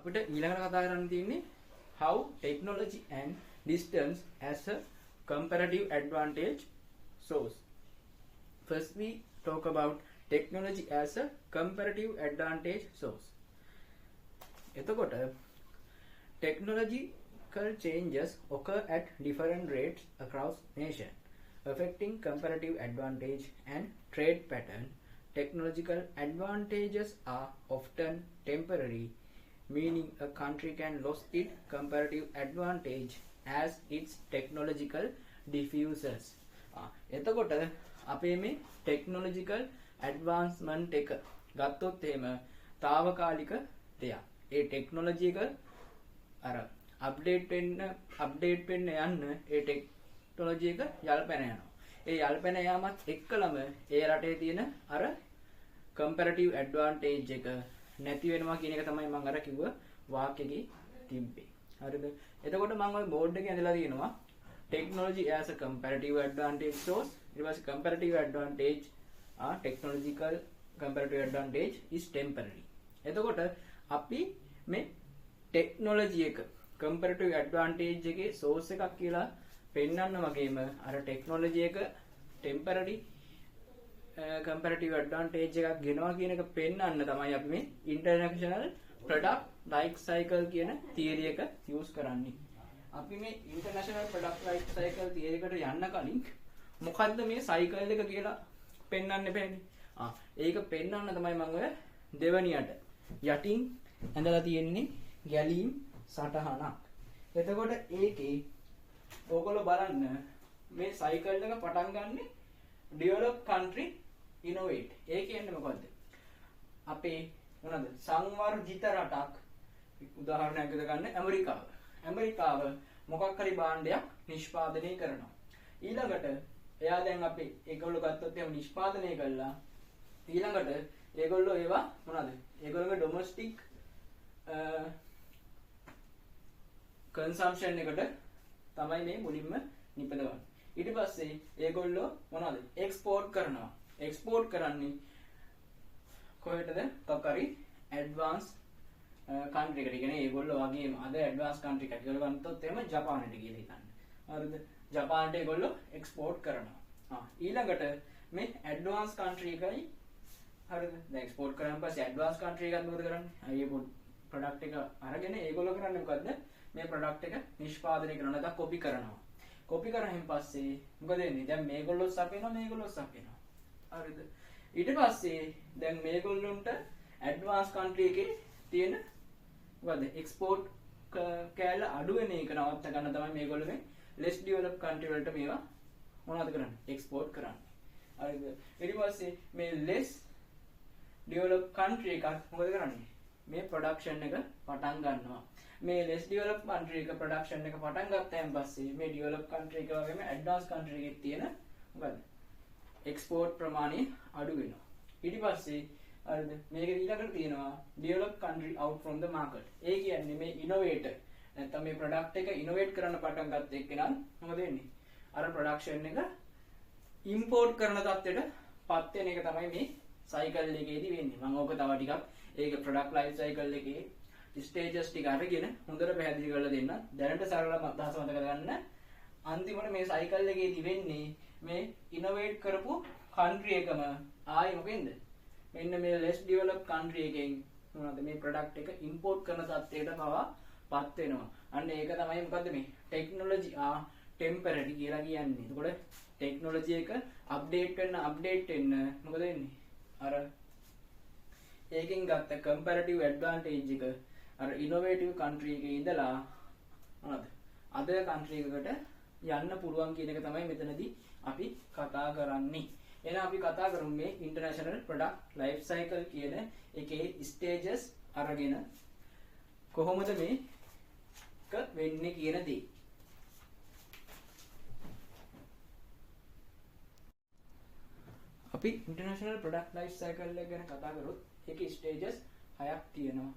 අපිට ඊළඟට කතා කරන්න තියෙන්නේ how technology and distance as a comparative advantage source. First we talk about technology as a comparative advantage source. එතකොට technological changes occur at different rates across nation, affecting comparative advantage and trade pattern. Technological advantages are often temporary, meaning a country can lose its comparative advantage as its technological diffuses. එතකොට අපේ මේ technological advancement එක ගත්තොත් එහෙම තාවකාලික දෙයක්. ඒ technology එක අර අප්ඩේට් වෙන්න යන්න ඒ ටෙක්නොලොජි එක යල්පැන යනවා. ඒ යල්පැන යාමත් එක්කලම ඒ රටේ තියෙන අර කම්පැරටිව් ඇඩ්වාන්ටේජ් එක නැති වෙනවා කියන එක තමයි මම අර කිව්ව වාක්‍යයේ තිබ්බේ. හරිද? එතකොට මම ඔය බෝඩ් එකේ ඇඳලා තියෙනවා technology as a comparative advantage source. ඊට පස්සේ comparative advantage technological comparative advantage is temporary. එතකොට අපි මේ ටෙක්නොලොජි එක කම්පැරටිව් ඇඩ්වාන්ටේජ් එකේ සෝස් එකක් කියලා පෙන්වන්න වගේම අර ටෙක්නොලොජි එක ටෙම්පරරි කම්පැරටිව් ඇඩ්වාන්ටේජ් එකක් ගෙනවා කියන එක පෙන්වන්න තමයි අපි මේ ඉන්ටර්නැෂනල් ප්‍රොඩක්ට් ලයිෆ් සයිකල් කියන තියරි එක යූස් කරන්නේ. අපි මේ international product life cycle theory එකට යන්න කලින් මොකද්ද මේ සයිකල් එක කියලා පෙන්වන්න එපෑනේ. ඒක පෙන්වන්න තමයි මම ඔය දෙවනියට යටින් ඇඳලා තියෙන්නේ ගැලීම් සටහනක්. එතකොට ඒකේ ඕගොල්ලෝ බලන්න මේ සයිකල් එක පටන් ගන්නෙ ඩෙවලොප් කන්ට්‍රි ඉනෝවේට්. ඒ කියන්නේ මොකද්ද? අපේ මොනවාද සංවර්ධිත රටක් උදාහරණයක් විදිහට ගන්න ඇමරිකාව. ඇමරිකාව මොකක් හරි භාණ්ඩයක් නිෂ්පාදනය කරනවා. ඊළඟට එයා දැන් අපි ඒගොල්ලෝ ගත්තොත් එහෙම නිෂ්පාදනය කළා. ඊළඟට ඒගොල්ලෝ ඒවා මොනවාද? ඒගොල්ලෝගේ ඩොමස්ටික් කන්සම්ප්ෂන් එකට තමයි මේ මුලින්ම නිපදවන්නේ. ඊට පස්සේ ඒගොල්ලෝ මොනවද? එක්ස්පෝර්ට් කරනවා. එක්ස්පෝර්ට් කරන්නේ කොහෙටද? මොකක් හරි ඇඩ්වාන්ස් කන්ට්‍රි එකට. ඒ කියන්නේ ඒගොල්ලෝ වගේම අද ඇඩ්වාන්ස් කන්ට්‍රි එකක් කියලා ගත්තොත් එහෙම ජපානයට කියලා හිතන්න. හරිද? ජපානට ඒගොල්ලෝ එක්ස්පෝර්ට් කරනවා. ඊළඟට මේ ඇඩ්වාන්ස් කන්ට්‍රි එකයි හරිද? දැන් එක්ස්පෝර්ට් කරාන් පස්සේ ඇඩ්වාන්ස් කන්ට්‍රි එකත් මොකද කරන්නේ? ආයේ ප්‍රොඩක්ට් එක අරගෙන ඒගොල්ලෝ කරන්නේ මොකද්ද? මේ ප්‍රොඩක්ට් එක නිෂ්පාදනය කරනවා නැත්නම් කොපි කරනවා. කොපි කරාන් පස්සේ මොකද වෙන්නේ? දැන් මේගොල්ලෝ සපයනවා මේගොල්ලෝ සපයනවා. හරිද? ඊට පස්සේ දැන් මේගොල්ලොන්ට ඇඩ්වාන්ස් කන්ට්‍රි එකේ තියෙන මොකද්ද? එක්ස්පෝර්ට් කෑල්ල අඩු වෙන එක නවත්ත ගන්න තමයි මේගොල්ලෝ මේ ලෙස් ඩෙවලොප් කන්ට්‍රි වලට මේවා මොනවද කරන්නේ? එක්ස්පෝර්ට් කරන්නේ. හරිද? ඊට පස්සේ මේ ලෙස් ඩෙවලොප් කන්ට්‍රි එකක් මොකද කරන්නේ? මේ ප්‍රොඩක්ෂන් එක පටන් ගන්නවා. මේ ලෙස් ඩෙවලොප් කන්ට්‍රි එක ප්‍රොඩක්ෂන් එක පටන් ගත්තයින් පස්සේ මේ ඩෙවලොප් කන්ට්‍රි එක වගේම ඇඩ්වාන්ස් කන්ට්‍රි එකේ තියෙන මොකද්ද? එක්ස්පෝර්ට් ප්‍රමාණය අඩු වෙනවා. ඊට පස්සේ හරිද? මේක ඊළඟට තියෙනවා develop country out from the market. ඒ කියන්නේ මේ ඉනෝවේටර් නැත්තම් මේ ප්‍රොඩක්ට් එක ඉනෝවේට් කරන්න පටන් ගත්ත එක්කෙනා මොකද වෙන්නේ? අර ප්‍රොඩක්ෂන් එක ඉම්පෝට් කරන තත්ත්වයට පත් වෙන එක තමයි මේ සයිකල් එකේදී වෙන්නේ. මම ඕක තව ටිකක් ඒක ප්‍රොඩක්ට් ලයිෆ් සයිකල් එකේ ස්ටේජස් ටික අරගෙන හොඳට පැහැදිලි කරලා දෙන්න. දැනට සරලම අදහස මතක ගන්න. අන්තිමට මේ සයිකල් එකේදී වෙන්නේ මේ ඉනෝවේට් කරපු කන්ට්‍රි එකම ආයේ මොකෙන්ද? මෙන්න මේ ලෙස් ඩෙවලොප් කන්ට්‍රි එකෙන් මොනවද මේ ප්‍රොඩක්ට් එක ඉම්පෝට් කරන තත්ත්වයට පවා පත් වෙනවා. අන්න ඒක තමයි මොකද්ද මේ ටෙක්නොලොජි ටෙම්පරරි කියලා කියන්නේ. එතකොට ටෙක්නොලොජි එක අප්ඩේට් වෙන්න අප්ඩේට් වෙන්න මොකද වෙන්නේ? අර ඒකෙන් ගත්ත කම්පැරටිව් ඇඩ්වාන්ටේජ් එක අර ඉනෝවේටිව් කන්ට්‍රි එකේ ඉඳලා මොනවද අදර් කන්ට්‍රි එකකට යන්න පුළුවන් කියන එක තමයි මෙතනදී අපි කතා කරන්නේ. එහෙනම් අපි කතා කරමු මේ ඉන්ටර්නැෂනල් ප්‍රොඩක්ට් ලයිෆ් සයිකල් කියන එකේ ස්ටේජස් අරගෙන කොහොමද මේක වෙන්නේ කියන දේ. අපි ඉන්ටර්නැෂනල් ප්‍රොඩක්ට් ලයිෆ් සයිකල් එක ගැන කතා කරොත් ඒකේ ස්ටේජස් 6ක් තියෙනවා.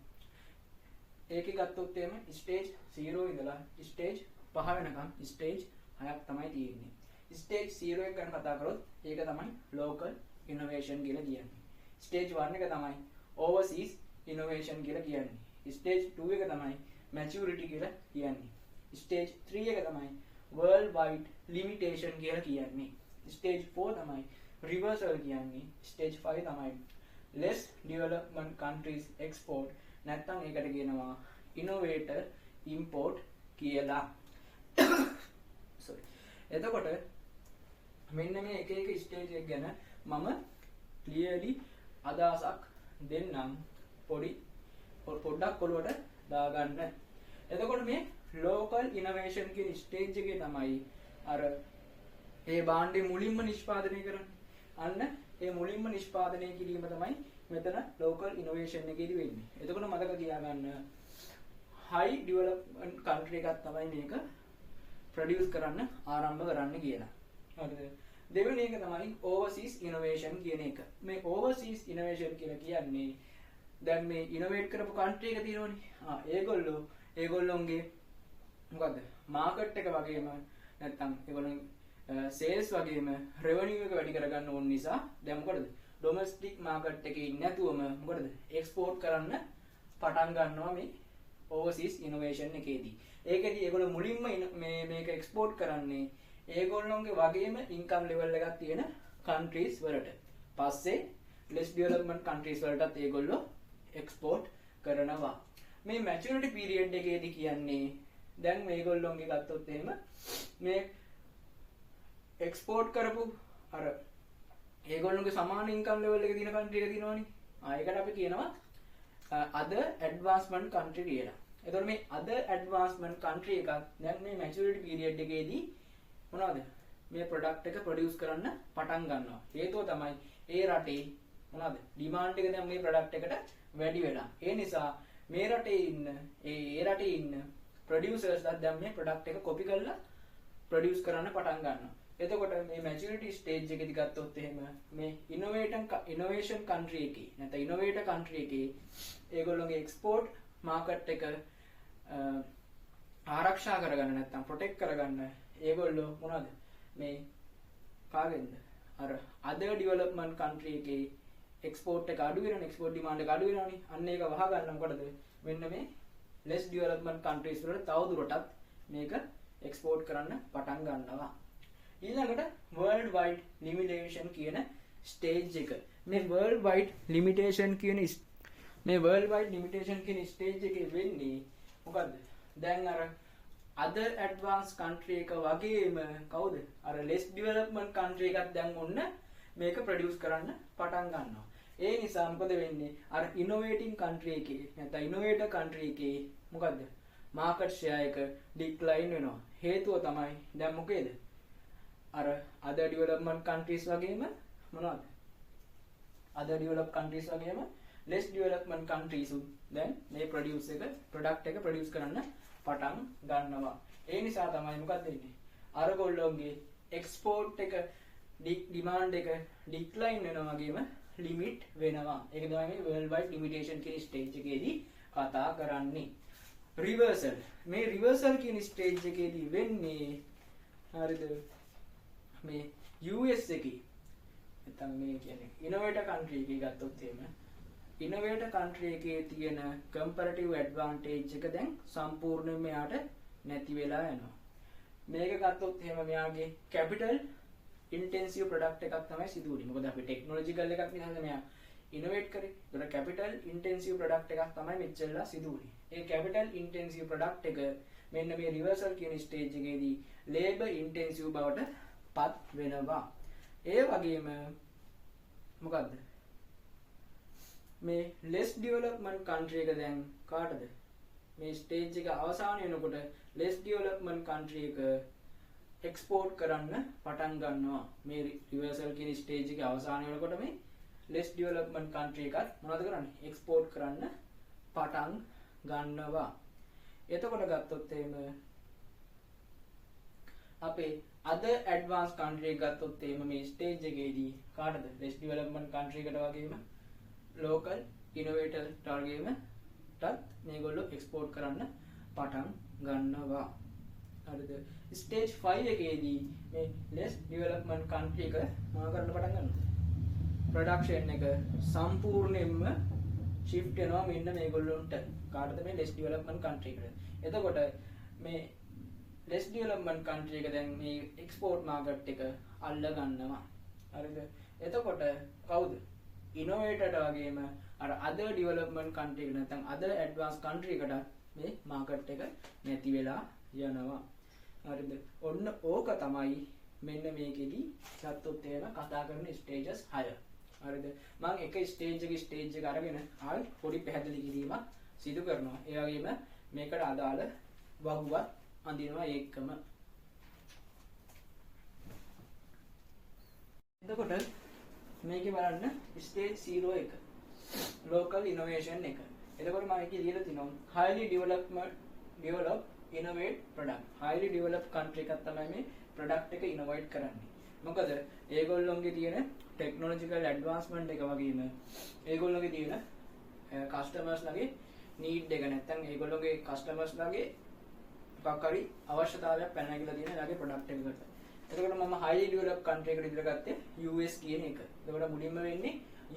ඒකේ ගත්තොත් එහෙම ස්ටේජ් 0 ඉඳලා ස්ටේජ් 5 වෙනකම් ස්ටේජ් 6ක් තමයි තියෙන්නේ. ස්ටේජ් 0 එක ගැන කතා කරොත් ඒක තමයි ලෝකල් ඉනෝවේෂන් කියලා කියන්නේ. ස්ටේජ් 1 එක තමයි ඕවර්සීස් ඉනෝවේෂන් කියලා කියන්නේ. ස්ටේජ් 2 එක තමයි මැචියුරිටි කියලා කියන්නේ. ස්ටේජ් 3 එක තමයි වර්ල්ඩ් වයිඩ් ලිමිටේෂන් කියලා කියන්නේ. ස්ටේජ් 4 තමයි රිවර්සල් කියන්නේ. ස්ටේජ් 5 තමයි less development countries export, නැත්තම් ඒකට කියනවා innovator import කියලා. Sorry. එතකොට මෙන්න මේ එක එක ස්ටේජ් එක ගැන මම ක්ලියර්ලි අදහසක් දෙන්නම්, පොඩ්ඩක් ඔළුවට දාගන්න. එතකොට මේ ලෝකල් ඉනෝවේෂන් කියන ස්ටේජ් එකේ තමයි අර ඒ භාණ්ඩේ මුලින්ම නිෂ්පාදනය කරන්නේ. අන්න ඒ මුලින්ම නිෂ්පාදනය කිරීම තමයි මෙතන ලෝකල් ඉනෝවේෂන් එකේදී වෙන්නේ. එතකොට මතක තියාගන්න, හයි ඩෙවලොප්මන්ට් කන්ට්‍රි එකක් තමයි මේක ප්‍රොඩියුස් කරන්න ආරම්භ කරන්න කියලා. හරිද? දෙවෙනි එක තමයි ඕවර්සීස් ඉනෝවේෂන් කියන එක. මේ ඕවර්සීස් ඉනෝවේෂන් කියලා කියන්නේ දැන් මේ ඉනෝවේට් කරපු කන්ට්‍රි එක තියෙනවනේ. ආ ඒගොල්ලෝ ඒගොල්ලොන්ගේ මොකද්ද? මාකට් එක වගේම නැත්තම් ඒගොල්ලොන් සේල්ස් වගේම රෙවෙනියු එක වැඩි කරගන්න ඕන නිසා දැන් මොකටද? ඩොමෙස්ටික් මාකට් එකේ ඉන්නේ නැතුවම මොකටද? එක්ස්පෝර්ට් කරන්න පටන් ගන්නවා මේ ඕවර්සීස් ඉනෝවේෂන් එකේදී. ඒකෙදි ඒගොල්ලෝ මුලින්ම මේ මේක එක්ස්පෝර්ට් කරන්නේ ඒගොල්ලොන්ගේ වගේම ඉන්කම් ලෙවල් එකක් තියෙන කන්ට්‍රීස් වලට. පස්සේ ලෙස් ඩෙවලොප්මන්ට් කන්ට්‍රීස් වලටත් ඒගොල්ලෝ එක්ස්පෝර්ට් කරනවා. මේ මැචුරිටි පීරියඩ් එකේදී කියන්නේ දැන් මේගොල්ලොන්ගේ ගත්තොත් එහෙම මේ එක්ස්පෝර්ට් කරපු අර ඒගොල්ලොන්ගේ සමාන ඉන්කම් ලෙවල් එක තියෙන කන්ට්‍රි එක තියෙනවනේ. ආ ඒකට අපි කියනවා අදර් ඇඩ්වාන්ස්මන්ට් කන්ට්‍රි කියලා. එතකොට මේ අදර් ඇඩ්වාන්ස්මන්ට් කන්ට්‍රි එකක් දැන් මේ මැචුරිටි පීරියඩ් එකේදී මොනවද? මේ ප්‍රොඩක්ට් එක ප්‍රොඩියුස් කරන්න පටන් ගන්නවා. හේතුව තමයි ඒ රටේ මොනවද? ඩිමාන්ඩ් එක දැන් මේ ප්‍රොඩක්ට් එකට වැඩි වෙලා. ඒ නිසා මේ රටේ ඉන්න ඒ ඒ රටේ ඉන්න ප්‍රොඩියුසර්ස්ලා දැන් මේ ප්‍රොඩක්ට් එක කොපි කරලා ප්‍රොඩියුස් කරන්න පටන් ගන්නවා. එතකොට මේ මැචුරිටි ස්ටේජ් එකේදී ගත්තොත් එහෙම මේ ඉනෝවේෂන් කන්ට්‍රි එකේ නැත්නම් ඉනෝවේටර් කන්ට්‍රි එකේ ඒගොල්ලෝගේ එක්ස්පෝර්ට් මාකට් එක ආරක්ෂා කරගන්න නැත්නම් ප්‍රොටෙක්ට් කරගන්න ඒගොල්ලෝ මොනවද මේ කාගෙන්ද අර අදර් ඩෙවලොප්මන්ට් කන්ට්‍රි එකේ එක්ස්පෝර්ට් එක අඩු වෙනවනේ, එක්ස්පෝර්ට් ඩිමාන්ඩ් එක අඩු වෙනවනේ. අන්න ඒක වහ ගන්න මොකටද? මෙන්න මේ ලෙස් ඩෙවලොප්මන්ට් කන්ට්‍රීස් වලට තව දුරටත් මේක එක්ස්පෝර්ට් කරන්න පටන් ගන්නවා. ඊළඟට වර්ල්ඩ් වයිඩ් ලිමිටේෂන් කියන ස්ටේජ් එක. මේ වර්ල්ඩ් වයිඩ් ලිමිටේෂන් කියන ස්ටේජ් එකේ වෙන්නේ මොකද්ද? දැන් අර අදර් ඇඩ්වාන්ස් කන්ට්‍රි එක වගේම කවුද? අර ලෙස් ඩෙවලොප්මන්ට් කන්ට්‍රි එකක් දැන් ඔන්න මේක ප්‍රොඩියුස් කරන්න පටන් ගන්නවා. ඒ නිසා මොකද වෙන්නේ? අර ඉනෝවේටිං කන්ට්‍රි එකේ නැත්නම් ඉනෝවේටර් කන්ට්‍රි එකේ මොකද්ද? මාකට් ෂෙයා එක ඩික්ලයින් වෙනවා. හේතුව තමයි දැන් මොකේද? අර අදර් ඩෙවලොප්මන්ට් කන්ට්‍රීස් වගේම මොනවද? අදර් ඩෙවලොප් කන්ට්‍රීස් වගේම ලෙස් ඩෙවලොප්මන්ට් කන්ට්‍රීස් උත් දැන් මේ ප්‍රොඩියුස් එක ප්‍රොඩක්ට් එක ප්‍රොඩියුස් කරන්න පටන් ගන්නවා. ඒ නිසා තමයි මොකද්ද වෙන්නේ? අරගොල්ලොන්ගේ එක්ස්පෝර්ට් එක ඩිමාන්ඩ් එක ඩික්ලයින් වෙනවා වගේම ලිමිට් වෙනවා. ඒක තමයි මේ වර්ල්ඩ් වයිඩ් ලිමිටේෂන් කියන ස්ටේජ් එකේදී කතා කරන්නේ. රිවර්සල්. මේ රිවර්සල් කියන ස්ටේජ් එකේදී වෙන්නේ, හරිද, මේ US එකේ නැත්නම් මේ කියන්නේ ඉනෝවේටර් කන්ට්‍රි එකේ ගත්තොත් එහෙම ඉනෝවේටර් කන්ට්‍රි එකේ තියෙන කම්පැරටිව් ඇඩ්වාන්ටේජ් එක දැන් සම්පූර්ණයෙන්ම එයාට නැති වෙලා යනවා. මේක ගත්තොත් එහෙම මෙයාගේ කැපිටල් ඉන්ටෙන්සිව් ප්‍රොඩක්ට් එකක් තමයි සිදු වුනේ. මොකද අපි ටෙක්නොලොජිකල් එකක් නිසාද මෙයා ඉනෝවේට් කරේ. ඒතර කැපිටල් ඉන්ටෙන්සිව් ප්‍රොඩක්ට් එකක් තමයි මෙච්චරලා සිදු වුනේ. ඒ කැපිටල් ඉන්ටෙන්සිව් ප්‍රොඩක්ට් එක මෙන්න මේ රිවර්සල් කියන ස්ටේජ් එකේදී ලේබර් ඉන්ටෙන්සිව් බවට පත් වෙනවා. ඒ වගේම මොකද්ද? මේ ලෙස් ඩෙවලොප්මන්ට් කන්ට්‍රි එක දැන් කාටද? මේ ස්ටේජ් එක අවසාන වෙනකොට ලෙස් ඩෙවලොප්මන්ට් කන්ට්‍රි එක එක්ස්පෝර්ට් කරන්න පටන් ගන්නවා. මේ රිවර්සල් කියන ස්ටේජ් එක අවසාන වෙනකොට මේ ලෙස් ඩෙවලොප්මන්ට් කන්ට්‍රි එකත් මොනවද කරන්නේ? එක්ස්පෝර්ට් කරන්න පටන් ගන්නවා. එතකොට ගත්තොත් එහෙම අපේ අදර් ඇඩ්වාන්ස් කන්ට්‍රි එක ගත්තොත් එහෙම මේ ස්ටේජ් එකේදී කාටද? ලෙස් ඩෙවලොප්මන්ට් කන්ට්‍රි එකට වගේම ලෝකල් ඉනෝවේටර් වගේම ටත් මේගොල්ලෝ එක්ස්පෝර්ට් කරන්න පටන් ගන්නවා. හරිද? ස්ටේජ් 5 එකේදී මේ ලෙස් ඩෙවලොප්මන්ට් කන්ට්‍රි එක මොනවා කරන්න පටන් ගන්නවද? ප්‍රොඩක්ෂන් එක සම්පූර්ණයෙන්ම ෂිෆ්ට් වෙනවා මෙන්න මේගොල්ලොන්ට. කාටද මේ ලෙස් ඩෙවලොප්මන්ට් කන්ට්‍රි එකට. එතකොට මේ ලෙස් ඩෙවලොප්මන්ට් කන්ට්‍රි එක දැන් මේ එක්ස්පෝර්ට් මාකට් එක අල්ල ගන්නවා. හරිද? එතකොට කවුද? ඉනෝවේටර්ට වගේම අර අදර් ඩෙවලොප්මන්ට් කන්ට්‍රි එකට නැත්නම් අදර් ඇඩ්වාන්ස් කන්ට්‍රි එකට මේ මාකට් එක නැති වෙලා යනවා. හරිද? ඔන්න ඕක තමයි මෙන්න මේකෙදි ගත්තොත් එහෙම කතා කරන ස්ටේජස් 6. හරිද? මම එක ස්ටේජ් එක අරගෙන ආයි පොඩි පැහැදිලි කිරීමක් සිදු කරනවා. ඒ වගේම මේකට අදාළ වගුවක් අඳිනවා ඒකම. එතකොට මේකේ බලන්න ස්ටේජ් 0 එක ලෝකල් ඉනෝවේෂන් එක. එතකොට මම ඒකේ ලියලා තිනවා highly develop innovate product. Highly developed country එකක් තමයි මේ product එක ඉනෝවේට් කරන්නේ. මොකද ඒගොල්ලොන්ගේ තියෙන ටෙක්නොලොජිකල් ඇඩ්වාන්ස්මන්ට් එක වගේම ඒගොල්ලොන්ගේ තියෙන කස්ටමර්ස් ලගේ නීඩ් එක නැත්තම් ඒගොල්ලොන්ගේ කස්ටමර්ස් ලගේ මොකක් හරි අවශ්‍යතාවයක් පැන නැගිලා තියෙන එයාගේ ප්‍රොඩක්ට් එකකට. එතකොට මම highly developed country එකට විතර ගත්තේ US කියන එක. එතකොට මුලින්ම වෙන්නේ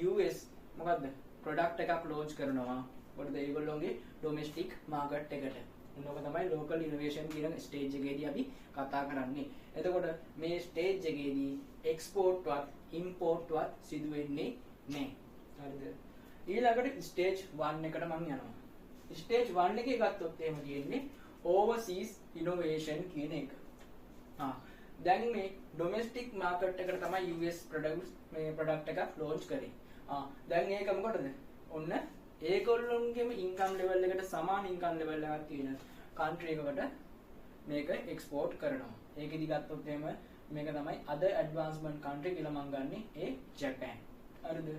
US මොකද්ද? ප්‍රොඩක්ට් එකක් ලොන්ච් කරනවා. මොකද ඒගොල්ලොන්ගේ ඩොමෙස්ටික් මාකට් එකට. ඔන්න ඔක තමයි ලෝකල් ඉනෝවේෂන් කියන ස්ටේජ් එකේදී අපි කතා කරන්නේ. එතකොට මේ ස්ටේජ් එකේදී එක්ස්පෝර්ට් වත් ඉම්පෝර්ට් වත් සිදු වෙන්නේ නැහැ. හරිද? ඊළඟට ස්ටේජ් 1 එකට මම යනවා. ස්ටේජ් 1 එකේ ගත්තොත් එහෙම තියෙන්නේ ඕවර්සීස් ඉනෝවේෂන් කියන එක. දැන් මේ ඩොමෙස්ටික් මාකට් එකට තමයි US produce මේ ප්‍රොඩක්ට් එකක් ලොන්ච් කරේ. දැන් ඒක මොකටද? ඔන්න ඒගොල්ලොන්ගේම ඉන්කම් ලෙවල් එකට සමාන ඉන්කම් ලෙවල් එකක් තියෙන කන්ට්‍රි එකකට මේක එක්ස්පෝර්ට් කරනවා. ඒකෙදි ගත්තොත් එහෙම මේක තමයි අද ඇඩ්වාන්ස්මන්ට් කන්ට්‍රි කියලා මං ගන්නෙ ඒ ජපාන්. හරිද?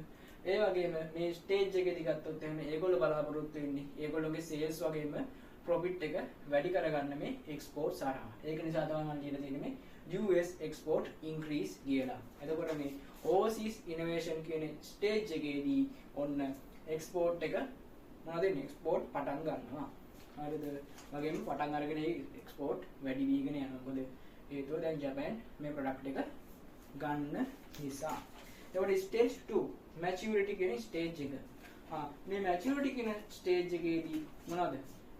ඒ වගේම මේ ස්ටේජ් එකේදී ගත්තොත් එහෙම ඒගොල්ලෝ බලාපොරොත්තු වෙන්නේ ඒගොල්ලෝගේ සේල්ස් වගේම ප්‍රොෆිට් එක වැඩි කරගන්න මේ එක්ස්පෝර්ට් හරහා. ඒක නිසා තමයි මං ලියලා තියෙන්නේ මේ US export increase කියලා. එතකොට මේ overseas innovation කියන ස්ටේජ් එකේදී ඔන්න එක්ස්පෝර්ට් එක මොනවද වෙන්නේ? එක්ස්පෝර්ට් පටන් ගන්නවා. හරිද? වගේම පටන් අරගෙන ඒ එක්ස්පෝර්ට් වැඩි වීගෙන යනවා. මොකද හේතුව දැන් ජපාන් මේ ප්‍රොඩක්ට් එක ගන්න නිසා. එතකොට ස්ටේජ් 2 මැචියුරිටි කියන ස්ටේජ් එක. මේ මැචියුරිටි කියන ස්ටේජ් එකේදී මොනවද?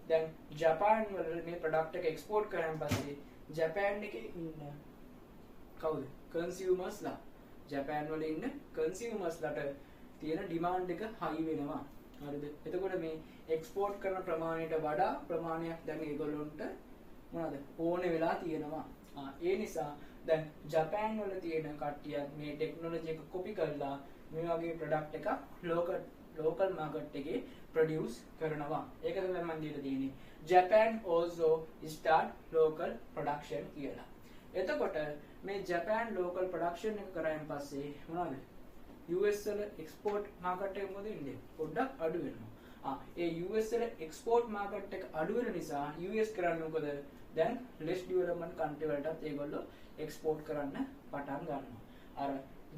දැන් ජපාන් වල මේ ප්‍රොඩක්ට් එක එක්ස්පෝර්ට් කරාන් පස්සේ ජපාන් එකේ ඉන්න කවුද? කන්සියුමර්ස්ලා. ජපාන් වල ඉන්න කන්සියුමර්ස්ලාට තියෙන ඩිමාන්ඩ් එක හයි වෙනවා. හරිද? එතකොට මේ එක්ස්පෝර්ට් කරන ප්‍රමාණයට වඩා ප්‍රමාණයක් දැන් ඒගොල්ලොන්ට මොනවද? ඕනේ වෙලා තියෙනවා. ඒ නිසා දැන් ජපාන් වල තියෙන කට්ටියත් මේ ටෙක්නොලොජි එක කොපි කරලා මේ වගේ ප්‍රොඩක්ට් එකක් ලෝකල් මාකට් එකේ ප්‍රොඩියුස් කරනවා. ඒක තමයි මම දීලා තියෙන්නේ. Japan also start local production කියලා. එතකොට මේ ජපාන් ලෝකල් ප්‍රොඩක්ෂන් එක කරායින් පස්සේ මොනවද? US වල එක්ස්පෝර්ට් මාකට් එක මොකද වෙන්නේ? පොඩ්ඩක් අඩු වෙනවා. ඒ US වල එක්ස්පෝර්ට් මාකට් එක අඩු වෙන නිසා US කරන්නේ මොකද? දැන් ලෙස් ඩෙවලොප්මන්ට් කන්ට්‍රි වලටත් ඒගොල්ලෝ එක්ස්පෝර්ට් කරන්න පටන් ගන්නවා. අර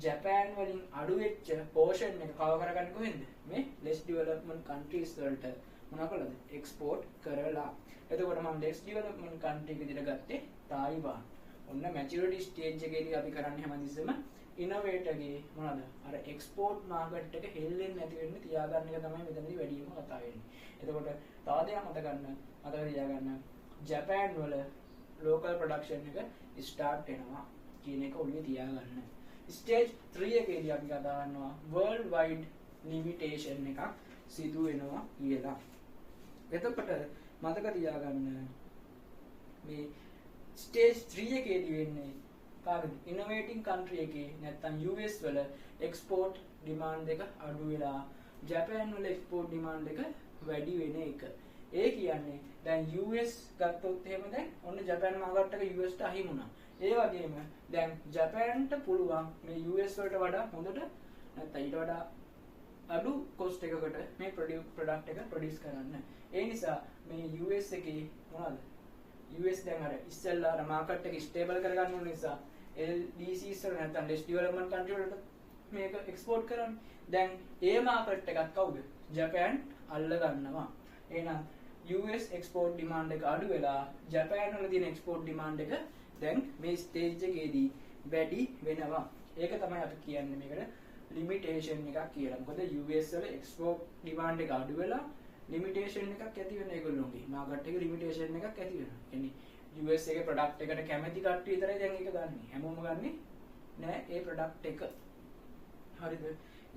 ජපාන් වලින් අඩු වෙච්ච පෝෂන් එක කවර් කරගන්න කොහෙන්ද? මේ ලෙස් ඩෙවලොප්මන්ට් කන්ට්‍රීස් වලට මොනා කළාද? එක්ස්පෝර්ට් කරලා. එතකොට මම ලෙස් ඩෙවලොප්මන්ට් කන්ට්‍රි එක විදිහට ගත්තේ තායිවාන්. ඔන්න මැචියුරිටි ස්ටේජ් එකේදී අපි කරන්නේ හැමතිස්සෙම ඉනෝවේටර්ගේ මොනවාද? අර එක්ස්පෝර්ට් මාකට් එක හෙල්ලෙන්නේ නැති වෙන්න තියාගන්න එක තමයි මෙතනදී වැඩියෙන්ම කතා වෙන්නේ. එතකොට තව දෙයක් මතක තියාගන්න ජපාන් වල ලෝකල් ප්‍රොඩක්ෂන් එක ස්ටාර්ට් වෙනවා කියන එක ඔළුවේ තියාගන්න. ස්ටේජ් 3 එකේදී අපි කතා කරනවා වර්ල්ඩ් වයිඩ් ලිමිටේෂන් එකක් සිදු වෙනවා කියලා. එතකොට මතක තියාගන්න මේ ස්ටේජ් 3 එකේදී වෙන්නේ කාගේද? ඉනෝවේටිං කන්ට්‍රි එකේ නැත්තම් US වල එක්ස්පෝර්ට් ඩිමාන්ඩ් එක අඩු වෙලා ජපාන් වල එක්ස්පෝර්ට් ඩිමාන්ඩ් එක වැඩි වෙන එක. ඒ කියන්නේ දැන් US ගත්තොත් එහෙම දැන් ඔන්න ජපාන් මාකට් එක US ට අහිමි වුණා. ඒ වගේම දැන් ජපාන්ට පුළුවන් මේ US වලට වඩා හොඳට නැත්තම් ඊට වඩා අඩු කොස්ට් එකකට මේ ප්‍රොඩක්ට් එක ප්‍රොඩියුස් කරන්න. ඒ නිසා මේ US එකේ මොනවද? US දැන් අර ඉස්සෙල්ලා අර මාකට් එක ස්ටේබල් කරගන්න ඕන නිසා LDCs වල නැත්තම් ලෙස් ඩෙවලොප්මන්ට් කන්ට්‍රි වලට මේක එක්ස්පෝර්ට් කරන්නේ. දැන් ඒ මාකට් එකක් කවුද? ජපාන් අල්ල ගන්නවා. එහෙනම් US export demand එක අඩු වෙලා ජපාන් වල තියෙන එක්ස්පෝර්ට් ඩිමාන්ඩ් එක දැන් මේ ස්ටේජ් එකේදී වැඩි වෙනවා. ඒක තමයි අපි කියන්නේ මේකට ලිමිටේෂන් එකක් කියලා. මොකද US වල එක්ස්පෝර්ට් ඩිමාන්ඩ් එක අඩු වෙලා ලිමිටේෂන් එකක් ඇති වෙන ඒගොල්ලෝගේ මාකට් එකේ ලිමිටේෂන් එකක් ඇති වෙනවා. කියන්නේ US එකේ ප්‍රොඩක්ට් එකට කැමති කට්ටිය විතරයි දැන් ඒක ගන්නෙ. හැමෝම ගන්නෙ නෑ ඒ ප්‍රොඩක්ට් එක. හරිද?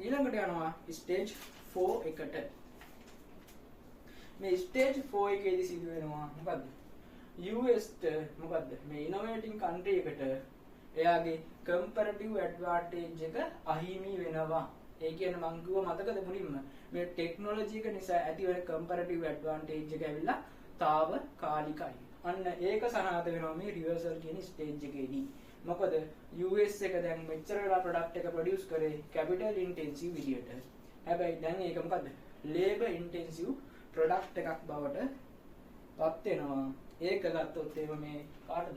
ඊළඟට යනවා ස්ටේජ් 4 එකට. මේ ස්ටේජ් 4 එකේදී සිදු වෙනවා මොකද්ද? US ට මොකද්ද? මේ ඉනෝවේටිං කන්ට්‍රි එකට එයාගේ කම්පැරටිව් ඇඩ්වාන්ටේජ් එක අහිමි වෙනවා. ඒ කියන්නේ මං කිව්වා මතකද මුලින්ම මේ ටෙක්නොලොජි එක නිසා ඇතිවන කම්පැරටිව් ඇඩ්වාන්ටේජ් එක ඇවිල්ලා තාවකාලිකයි. අන්න ඒක සනාථ වෙනවා මේ රිවර්සල් කියන ස්ටේජ් එකේදී. මොකද US එක දැන් මෙච්චර වෙලා ප්‍රොඩක්ට් එක ප්‍රොඩියුස් කරේ කැපිටල් ඉන්ටෙන්සිව් විදියට. හැබැයි දැන් ඒක මොකද්ද? ලේබර් ඉන්ටෙන්සිව් ප්‍රොඩක්ට් එකක් බවට පත් වෙනවා. ඒක ගත්තොත් එහෙම මේ කාටද?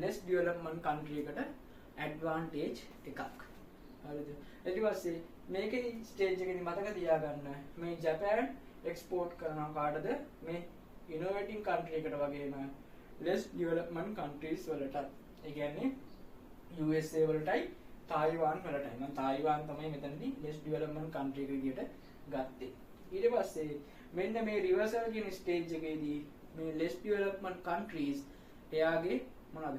ලෙස් ඩෙවලොප්මන්ට් කන්ට්‍රි එකට ඇඩ්වාන්ටේජ් එකක්. හරිද? ඊට පස්සේ මේකේ ස්ටේජ් එකේදී මතක තියාගන්න මේ ජපාන් එක්ස්පෝර්ට් කරනවා කාටද? මේ ඉනෝවේටිං කන්ට්‍රි එකට වගේම ලෙස් ඩෙවලොප්මන්ට් කන්ට්‍රීස් වලටත්. ඒ කියන්නේ USA වලටයි තායිවාන් වලටයි. මම තායිවාන් තමයි මෙතනදී ලෙස් ඩෙවලොප්මන්ට් කන්ට්‍රි එක විදියට ගත්තේ. ඊට පස්සේ මෙන්න මේ රිවර්සල් කියන ස්ටේජ් එකේදී මේ ලෙස් ඩෙවලොප්මන්ට් කන්ට්‍රීස් එයාගේ මොනවාද?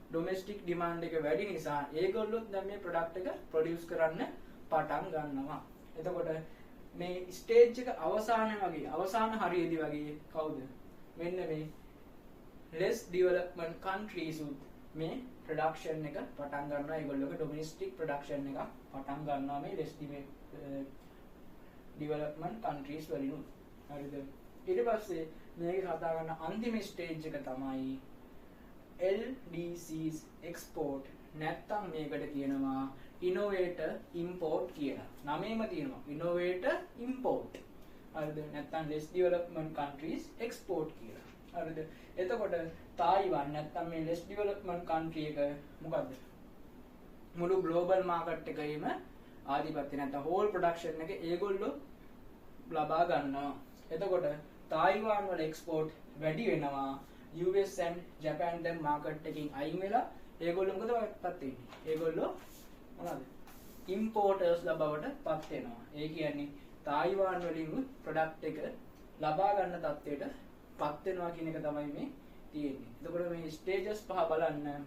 ඩොමෙස්ටික් ඩිමාන්ඩ් එක වැඩි නිසා ඒගොල්ලොත් දැන් මේ ප්‍රොඩක්ට් එක ප්‍රොඩියුස් කරන්න පටන් ගන්නවා. එතකොට මේ ස්ටේජ් එක අවසාන වගේ අවසාන හරියේදී වගේ කවුද? මෙන්න මේ ලෙස් ඩෙවලොප්මන්ට් කන්ට්‍රීස් උත් මේ ප්‍රොඩක්ෂන් එක පටන් ගන්නවා. ඒගොල්ලෝගේ ඩොමෙස්ටික් ප්‍රොඩක්ෂන් එක පටන් ගන්නවා මේ ලෙස් ඩෙවලොප්මන්ට් කන්ට්‍රීස් වලිනුත්. හරිද? ඊට පස්සේ මේක කතා කරන අන්තිම ස්ටේජ් එක තමයි LDCs export. නැත්තම් මේකට කියනවා ඉනෝවේටර් ඉම්පෝට් කියලා. නමේම තියෙනවා ඉනෝවේටර් ඉම්පෝට්. හරිද? නැත්තම් ලෙස් ඩෙවලොප්මන්ට් කන්ට්‍රීස් එක්ස්පෝර්ට් කියලා. හරිද? එතකොට තායිවාන් නැත්තම් මේ ලෙස් ඩෙවලොප්මන්ට් කන්ට්‍රි එක මොකද්ද? මුළු ග්ලෝබල් මාකට් එකේම ආධිපත්‍ය නැත්තම් හෝල් ප්‍රොඩක්ෂන් එක ඒගොල්ලෝ ලබා ගන්නවා. එතකොට තායිවාන් වල එක්ස්පෝර්ට් වැඩි වෙනවා. US and Japan දැන් මාකට් එකකින් අයින් වෙලා ඒගොල්ලෝ මොකද පත් වෙන්නේ? ඒගොල්ලෝ මොනවද? ඉම්පෝටර්ස් බවට පත් වෙනවා. ඒ කියන්නේ තායිවාන් වලින් ප්‍රොඩක්ට් එක ලබා ගන්න තත්ත්වයට පත් වෙනවා කියන එක තමයි මේ තියෙන්නේ. එතකොට මේ ස්ටේජස් පහ බලන්න.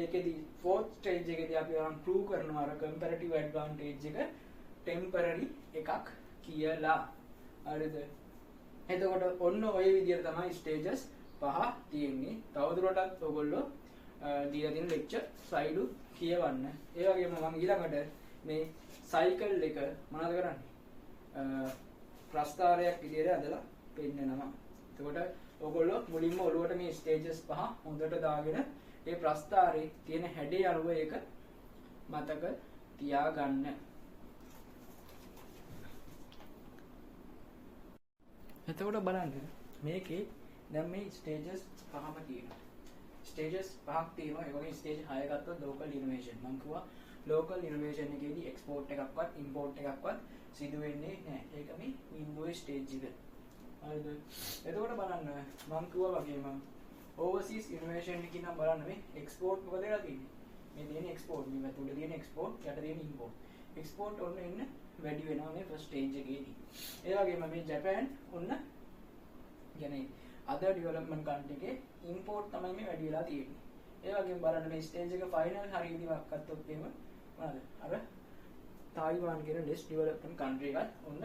ඒකෙදි ෆෝර්ත් ස්ටේජ් එකේදී අපි අරන් ප්‍රූව් කරනවා අර කම්පැරටිව් ඇඩ්වාන්ටේජ් එක ටෙම්පරරි එකක් කියලා. හරිද? එතකොට ඔන්න ඔය විදියට තමයි ස්ටේජස් පහ තියෙන්නේ. තවදුරටත් ඔයගොල්ලෝ දීලා තියෙන ලෙක්චර් ස්ලයිඩ් කියවන්න. ඒ වගේම මම ඊළඟට මේ සයිකල් එක මොනවද කරන්නේ? ප්‍රස්තාරයක් විදියට ඇදලා පෙන්නනවා. එතකොට ඔයගොල්ලෝ මුලින්ම ඔළුවට මේ ස්ටේජස් පහ හොඳට දාගෙන ඒ ප්‍රස්තාරේ තියෙන හැඩය අනුව ඒක මතක තියාගන්න. එතකොට බලන්න මේකේ දැන් මේ ස්ටේජස් පහම තියෙනවා. ස්ටේජස් පහක් තියෙනවා. ඒ වගේ ස්ටේජ් 6 ගත්තොත් ලෝකල් ඉනෝවේෂන්. මම කිව්වා ලෝකල් ඉනෝවේෂන් එකේදී එක්ස්පෝර්ට් එකක්වත් ඉම්පෝර්ට් එකක්වත් සිදු වෙන්නේ නැහැ. ඒක මේ බිඳුවේ ස්ටේජ් එක. හරිද? එතකොට බලන්න මම කිව්වා වගේම ඕවර්සීස් ඉනෝවේෂන් එකේ නම් බලන්න මේ එක්ස්පෝර්ට් මොකද වෙලා තියෙන්නේ? මේ තියෙන එක්ස්පෝර්ට්, මේ පැත්ත උඩ තියෙන එක්ස්පෝර්ට්, යට තියෙන ඉම්පෝර්ට්. එක්ස්පෝර්ට් ඔන්න එන්න වැඩි වෙනවා මේ ෆස්ට් ස්ටේජ් එකේදී. ඒ වගේම මේ ජපාන් ඔන්න කියන්නේ අදර් ඩෙවලොප්මන්ට් කන්ට්‍රි එකේ ඉම්පෝර්ට් තමයි මේ වැඩි වෙලා තියෙන්නේ. ඒ වගේම බලන්න මේ ස්ටේජ් එක ෆයිනල් හරියදී ගත්තොත් එහෙම මොනවාද? අර තායිවාන් කියන ලෙස් ඩෙවලොප්මන්ට් කන්ට්‍රි එකත් ඔන්න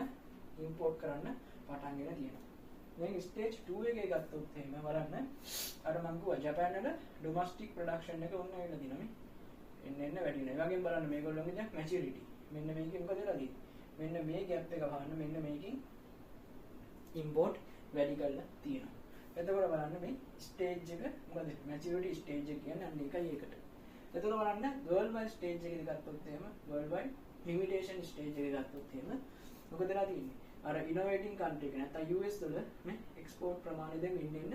ඉම්පෝර්ට් කරන්න පටන් ගෙන තියෙනවා. දැන් ස්ටේජ් 2 එකේ ගත්තොත් එහෙම බලන්න අර මං කිව්වා ජපාන් වල ඩොමස්ටික් ප්‍රොඩක්ෂන් එක ඔන්න ඇවිල්ලා තියෙනවා මේ. එන්න එන්න වැඩි වෙනවා. ඒ වගේම බලන්න මේගොල්ලෝගේ දැන් මැචියුරිටි. මෙන්න මේකෙන් මොකද වෙලා තියෙන්නේ? මෙන්න මේ ගැප් එක වහන්න මෙන්න මේකෙන් ඉම්පෝර්ට් වැඩි කරලා තියෙනවා. එතකොට බලන්න මේ ස්ටේජ් එක මොකද මැචියුරිටි ස්ටේජ් එක කියන්නේ අන්න ඒකයි ඒකට. එතකොට බලන්න වර්ල්ඩ් වයිඩ් ස්ටේජ් එකේදී ගත්තොත් එහෙම වර්ල්ඩ් වයිඩ් ලිමිටේෂන් ස්ටේජ් එකේ ගත්තොත් එහෙම මොකද වෙලා තියෙන්නේ? අර ඉනෝවේටිං කන්ට්‍රි එක නැත්තම් US වල මේ එක්ස්පෝර්ට් ප්‍රමාණය දැන් එන්න එන්න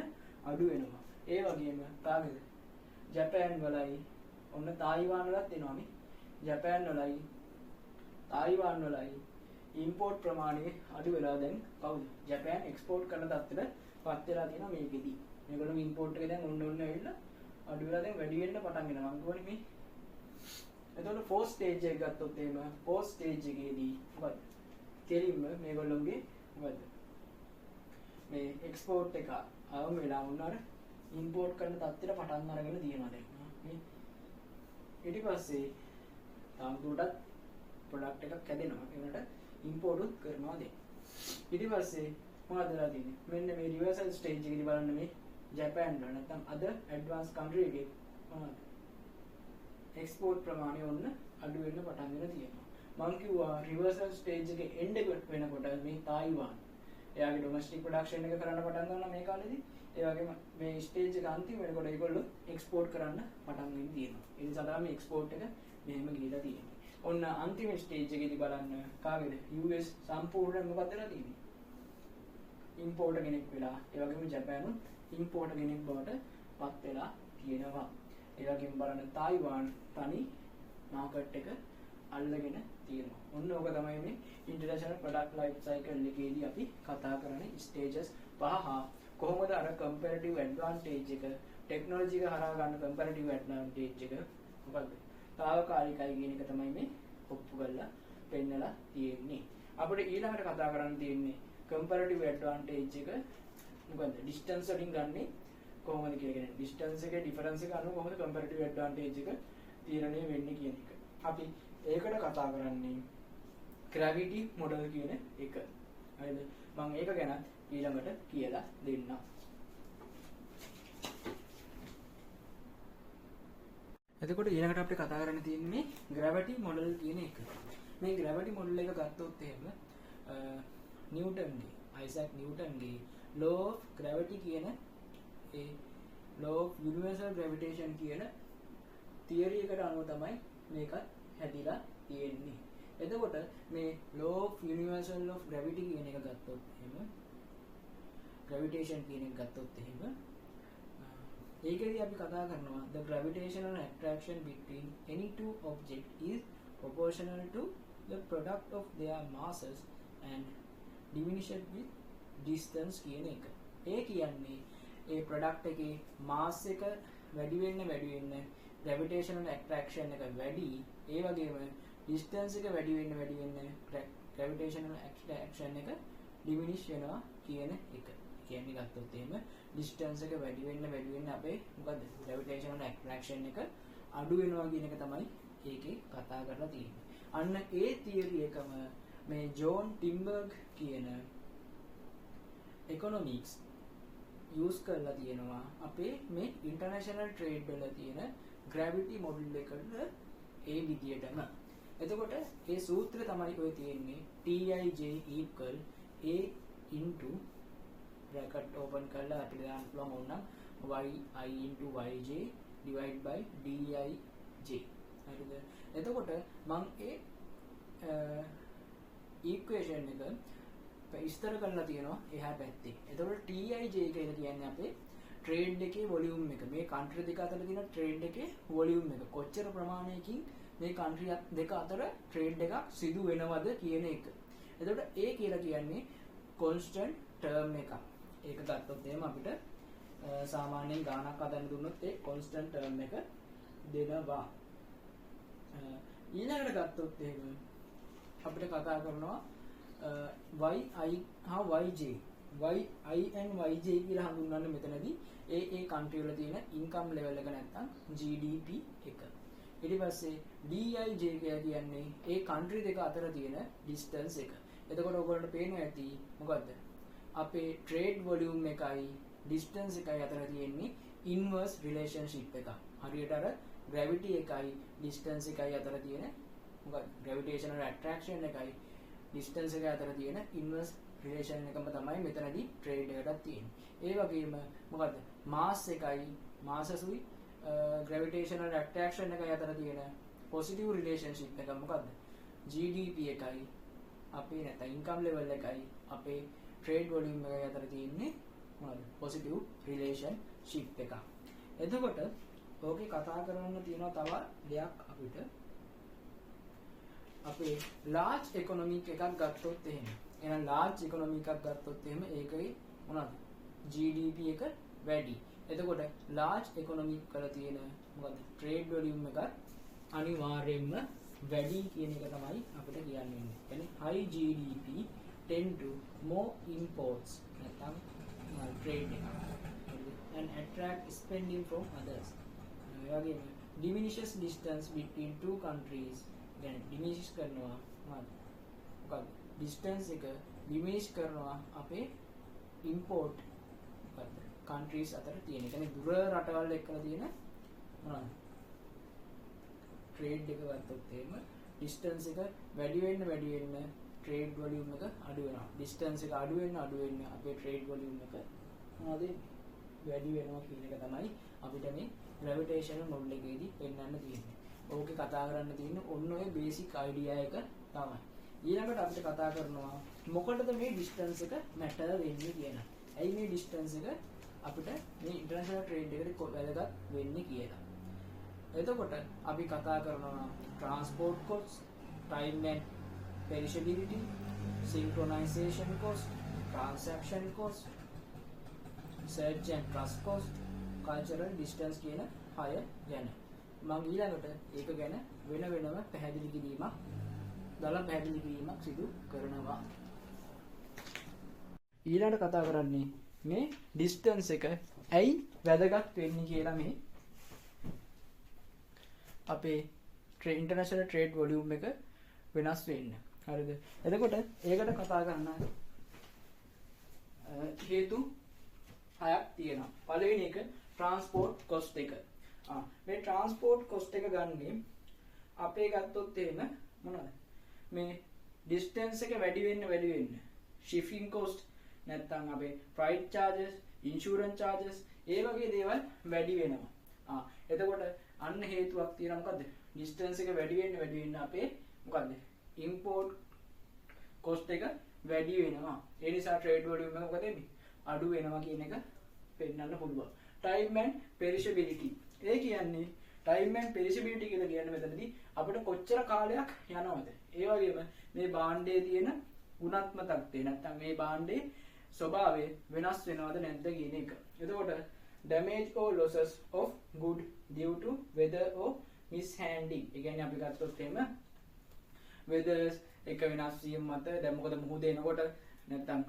අඩු වෙනවා. ඒ වගේම කාගේද? ජපාන් වලයි ඔන්න තායිවාන් වලත් එනවා මේ. ජපාන් වලයි තායිවාන් වලයි ඉම්පෝර්ට් ප්‍රමාණය අඩු වෙලා දැන් කවුද? ජපාන් එක්ස්පෝර්ට් කරන තත්ත්වෙට පත් වෙලා තියෙනවා මේකෙදි. මේගොල්ලෝගේ ඉම්පෝර්ට් එක දැන් ඔන්න ඔන්න ඇවිල්ලා අඩු වෙලා දැන් වැඩි වෙන්න පටන් ගෙනවා. මං කියවනේ මේ. එතකොට ෆෝර්ත් ස්ටේජ් එක ගත්තොත් එහෙම ෆෝර්ත් ස්ටේජ් එකේදී මොකද්ද? කෙලින්ම මේගොල්ලොන්ගේ මොකද්ද මේ එක්ස්පෝර්ට් එක අවම වෙලා වුණ අර ඉම්පෝට් කරන තත්ත්වයට පටන් අරගෙන තියෙනවා දැන්. මේ ඊට පස්සේ තාම දුරටත් ප්‍රොඩක්ට් එකක් හැදෙනවා. ඒ වුණාට ඉම්පෝට් උත් කරනවා දැන්. ඊට පස්සේ මොකද වෙලා තියෙන්නේ? මෙන්න මේ රිවර්සල් ස්ටේජ් එකේදී බලන්න මේ ජපාන් වල නැත්නම් අද ඇඩ්වාන්ස් කන්ට්‍රි එකේ මොනවද එක්ස්පෝර්ට් ප්‍රමාණය ඔන්න අඩු වෙන්න පටන් ගෙන තියෙනවා. මං කිව්වා රිවර්සල් ස්ටේජ් එකේ එන්ඩ් එක වෙනකොට මේ තායිවාන් එයාගේ ඩොමෙස්ටික් ප්‍රොඩක්ෂන් එක කරන්න පටන් ගන්නවා මේ කාලේදී. ඒ වගේම මේ ස්ටේජ් එක අන්තිම වෙනකොට ඒගොල්ලෝ එක්ස්පෝර්ට් කරන්න පටන් ගෙන තියෙනවා. ඒ නිසා තමයි මේ එක්ස්පෝර්ට් එක මෙහෙම ගිහිලා තියෙන්නේ. ඔන්න අන්තිම ස්ටේජ් එකේදී බලන්න කාගේද US සම්පූර්ණයෙන් මොකද වෙලා තියෙන්නේ? ඉම්පෝටර් කෙනෙක් වෙලා, ඒ වගේම ජපානුත් ඉම්පෝටර් කෙනෙක් බවට පත් වෙලා තියෙනවා. ඒ වගේම බලන්න තායිවාන් තනි මාකට් එක අල්ලගෙන තියෙනවා. ඔන්න ඕක තමයි මේ ඉන්ටර්නැෂනල් ප්‍රොඩක්ට් ලයිෆ් සයිකල් එකේදී අපි කතා කරන ස්ටේජස් පහ. කොහොමද අර කම්පැරටිව් ඇඩ්වාන්ටේජ් එක ටෙක්නොලොජි එක හරහා ගන්න කම්පැරටිව් ඇඩ්වාන්ටේජ් එක මොකද්ද? තාවකාලිකයි කියන එක තමයි මේ ඔප්පු කරලා පෙන්නලා තියෙන්නේ. අපිට ඊළඟට කතා කරන්න තියෙන්නේ කම්පැරටිව් ඇඩ්වාන්ටේජ් එක මොකද්ද? ඩිස්ටන්ස් වලින් ගන්නේ කොහොමද කියලා කියන්නේ. ඩිස්ටන්ස් එකේ ඩිෆරන්ස් එක අනුව කොහොමද කම්පැරටිව් ඇඩ්වාන්ටේජ් එක තීරණය වෙන්නේ කියන එක. අපි ඒකට කතා කරන්නේ ග්‍රැවිටි මොඩල් කියන එක. හරිද? මම ඒක ගැනත් ඊළඟට කියලා දෙන්නම්. එතකොට ඊළඟට අපිට කතා කරන්න තියෙන්නේ මේ ග්‍රැවිටි මොඩල් කියන එක. මේ ග්‍රැවිටි මොඩල් එක ගත්තොත් එහෙම නිව්ටන්ගේ අයිසැක් නිව්ටන්ගේ law of gravity කියන ඒ law of universal gravitation කියන තියරි එකට අනුව තමයි මේකත් හැදිලා තියෙන්නේ. එතකොට මේ law of universal of gravity කියන එක ගත්තොත් එහෙම gravitation කියන එක ගත්තොත් එහෙම ඒකෙදි අපි කතා කරනවා the gravitational attraction between any two objects is proportional to the product of their masses and diminished with distance කියන එක. ඒ කියන්නේ ඒ ප්‍රොඩක්ට් එකේ මාස් එක වැඩි වෙන්න වැඩි වෙන්න gravitational attraction එක වැඩි, ඒ වගේම distance එක වැඩි වෙන්න වැඩි වෙන්න gravitational attraction එක diminish වෙනවා කියන එක. කියන්නේ ගත්තොත් එහෙම distance එක වැඩි වෙන්න වැඩි වෙන්න අපේ මොකද්ද gravitational attraction එක අඩු වෙනවා කියන එක තමයි ඒකේ කතා කරලා තියෙන්නේ. අන්න ඒ තියරි එකම මේ ජෝන් ටිම්බර්ග් කියන ඉකොනොමික්ස් යූස් කරලා තියෙනවා අපේ මේ ඉන්ටර්නැෂනල් ට්‍රේඩ් වල තියෙන ග්‍රැවිටි මොඩල් එකට ඒ විදියටම. එතකොට ඒ සූත්‍රය තමයි ඔය තියෙන්නේ TIJ equal A into bracket open කරලා අපිට දාන්න පුළුවන් ඕනනම් YI into YJ divide by DIJ. හරිද? එතකොට මං ඒ ඉක්වේෂන් එක විස්තර කරලා තියෙනවා එහා පැත්තේ. එතකොට TIJ කියලා කියන්නේ අපේ ට්‍රේඩ් එකේ වොලියුම් එක. මේ කන්ට්‍රි දෙක අතර තියෙන ට්‍රේඩ් එකේ වොලියුම් එක. කොච්චර ප්‍රමාණයකින් මේ කන්ට්‍රි දෙක අතර ට්‍රේඩ් එකක් සිදු වෙනවද කියන එක. එතකොට A කියලා කියන්නේ කොන්ස්ටන්ට් ටර්ම් එකක්. ඒක ගත්තොත් එහෙම අපිට සාමාන්‍යයෙන් ගාණක් හදන්න දුන්නොත් ඒ කොන්ස්ටන්ට් ටර්ම් එක දෙනවා. ඊළඟට ගත්තොත් එහෙම අපිට කතා කරනවා YI හා YJ. YI and YJ කියලා හඳුන්වන්නේ මෙතනදී ඒ ඒ කන්ට්‍රි වල තියෙන ඉන්කම් ලෙවල් එක නැත්තම් GDP එක. ඊට පස්සේ DIJ කියලා කියන්නේ ඒ කන්ට්‍රි දෙක අතර තියෙන ඩිස්ටන්ස් එක. එතකොට ඔයගොල්ලන්ට පේනවා ඇති මොකද්ද? අපේ ට්‍රේඩ් වොලියුම් එකයි ඩිස්ටන්ස් එකයි අතර තියෙන්නේ ඉන්වර්ස් රිලේෂන්ෂිප් එකක්. හරියට අර ග්‍රැවිටි එකයි ඩිස්ටන්ස් එකයි අතර තියෙන මොකක්ද? ග්‍රැවිටේෂනල් ඇට්‍රැක්ෂන් එකයි ඩිස්ටන්ස් එක අතර තියෙන ඉන්වර්ස් රිලේෂන් එකම තමයි මෙතනදී ට්‍රේඩ් එකටත් තියෙන්නේ. ඒ වගේම මොකද්ද? මාස් එකයි මාසසුයි ග්‍රැවිටේෂනල් ඇට්‍රැක්ෂන් එකයි අතර තියෙන පොසිටිව් රිලේෂන්ෂිප් එක මොකද්ද? GDP එකයි අපේ නැත්නම් ඉන්කම් ලෙවල් එකයි අපේ ට්‍රේඩ් වොලියුම් එකයි අතර තියෙන්නේ මොකද්ද? පොසිටිව් රිලේෂන්ෂිප් එකක්. එතකොට ඕකේ කතා කරන්න තියෙනවා තව දෙයක් අපිට. අපේ ලාර්ජ් ඉකොනොමික් එකක් ගත්තොත් එහෙම. එහෙනම් ලාර්ජ් ඉකොනොමි එකක් ගත්තොත් එහෙම ඒකේ මොනවද? GDP එක වැඩි. එතකොට ලාර්ජ් ඉකොනොමික් වල තියෙන මොකද්ද? ට්‍රේඩ් වොලියුම් එක අනිවාර්යයෙන්ම වැඩි කියන එක තමයි අපිට කියන්න වෙන්නේ. කියන්නේ high GDP tend to more imports නැත්නම් trade එක. And attract spending from others. ඒ වගේම diminishes distance between two countries. කියන්නේ diminish කරනවා මොකද්ද? මොකද්ද? Distance එක diminish කරනවා අපේ import මොකද්ද? Countries අතර තියෙන. ඒ කියන්නේ දුර රටවල් එක්කලා තියෙන මොනවද? ට්‍රේඩ් එක ගත්තොත් එහෙම ඩිස්ටන්ස් එක වැඩි වෙන්න වැඩි වෙන්න ට්‍රේඩ් වොලියුම් එක අඩු වෙනවා. ඩිස්ටන්ස් එක අඩු වෙන්න අඩු වෙන්න අපේ ට්‍රේඩ් වොලියුම් එක මොනවද වැඩි වෙනවා කියන එක තමයි අපිට මේ ග්‍රැවිටේෂනල් මොඩල් එකේදී පෙන්වන්න තියෙන්නේ. ඕකේ කතා කරන්න තියෙන්නේ ඔන්න ඔය බේසික් අයිඩියා එක තමයි. ඊළඟට අපිට කතා කරනවා මොකටද මේ ඩිස්ටන්ස් එක මැටර් වෙන්නේ කියලා. ඇයි මේ ඩිස්ටන්ස් එක අපිට මේ ඉන්ටර්නැෂනල් ට්‍රේඩ් එකට වැදගත් වෙන්නේ කියලා. එතකොට අපි කතා කරනවා transport cost, time and perishability, synchronization cost, transaction cost, search and trust cost, cultural distance කියන හය ගැන. මම ඊළඟට ඒක ගැන වෙන වෙනම පැහැදිලි කිරීමක් දල පැහැදිලි කිරීමක් සිදු කරනවා. ඊළඟට කතා කරන්නේ මේ ඩිස්ටන්ස් එක ඇයි වැදගත් වෙන්නේ කියලා මේ අපේ ඉන්ටර්නැෂනල් ට්‍රේඩ් වොලියුම් එක වෙනස් වෙන්න. හරිද? එතකොට ඒකට කතා කරන්න හේතු හයක් තියෙනවා. පළවෙනි එක ට්‍රාන්ස්පෝර්ට් කොස්ට් එක. මේ ට්‍රාන්ස්පෝර්ට් කොස්ට් එක ගන්නේ අපේ ගත්තොත් එහෙම මොනවද? මේ ඩිස්ටන්ස් එක වැඩි වෙන්න වැඩි වෙන්න ෂිපින් කොස්ට් නැත්තම් අපේ ෆ්‍රයිට් චාර්ජස්, ඉන්ෂුරන්ස් චාර්ජස් ඒ වගේ දේවල් වැඩි වෙනවා. එතකොට අන්න හේතුවක් තියෙනවා මොකද්ද? ඩිස්ටන්ස් එක වැඩි වෙන්න වැඩි වෙන්න අපේ මොකද්ද? ඉම්පෝට් කොස්ට් එක වැඩි වෙනවා. ඒ නිසා ට්‍රේඩ් වොලියුම් එක මොකද වෙන්නේ? අඩු වෙනවා කියන එක පෙන්වන්න පුළුවන්. Time and perishability. ඒ කියන්නේ time and perishability කියලා කියන්නේ මෙතනදී අපිට කොච්චර කාලයක් යනවද? ඒ වගේම මේ භාණ්ඩයේ තියෙන ගුණාත්මක තත්ත්වය නැත්නම් මේ භාණ්ඩයේ ස්වභාවය වෙනස් වෙනවද නැද්ද කියන එක. එතකොට damage or losses of good due to weather or mishandling. ඒ කියන්නේ අපි ගත්තොත් එහෙම weather එක වෙනස් වීම මත දැන් මොකද මුහුද එනකොට නැත්නම්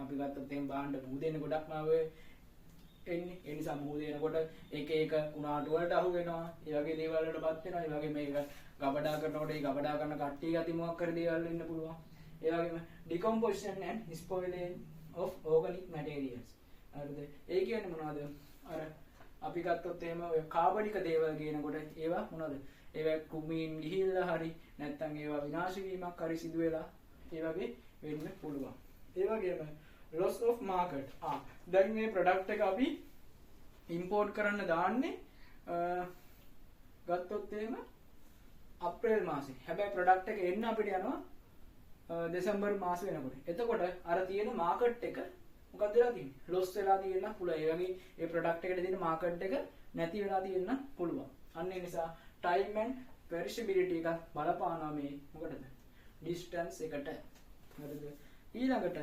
අපි ගත්තොත් එහෙම භාණ්ඩ මුහුද එන ගොඩක්ම ඔය එන්නේ. ඒ නිසා මුහුද එනකොට එක එක කුණාටු වලට අහු වෙනවා. ඒ වගේ දේවල් වලට පත් වෙනවා. ඒ වගේ මේක ගබඩා කරනකොට ඒ ගබඩා කරන කට්ටිය ගති මොකක් හරි දේවල් වෙන්න පුළුවන්. ඒ වගේම decomposition and spoiling of organic materials. හරිද? ඒ කියන්නේ මොනවද? අර අපි ගත්තොත් එහෙම ඔය කාබනික දේවල් ගේනකොට ඒවා මොනවද? ඒවා කෘමීන් ගිහිල්ලා හරි නැත්නම් ඒවා විනාශ වීමක් හරි සිදු වෙලා ඒ වගේ වෙන්න පුළුවන්. ඒ වගේම loss of market. දැන් මේ ප්‍රොඩක්ට් එක අපි ඉම්පෝට් කරන්න දාන්නේ ගත්තොත් එහෙම අප්‍රේල් මාසේ. හැබැයි ප්‍රොඩක්ට් එක එන්න අපිට යනවා දෙසැම්බර් මාස වෙනකොට. එතකොට අර තියෙන මාකට් එක මොකක්ද වෙලා තියෙන්නේ? ලොස් වෙලා තියෙන්න පුළුවන්. ඒ වගේ ඒ ප්‍රොඩක්ට් එකට තියෙන මාකට් එක නැති වෙලා තියෙන්න පුළුවන්. අන්න ඒ නිසා ටයිම් ඇන්ඩ් පෙරිෂබිලිටි එක බලපානවා මේ මොකටද? ඩිස්ටන්ස් එකට. හරිද? ඊළඟට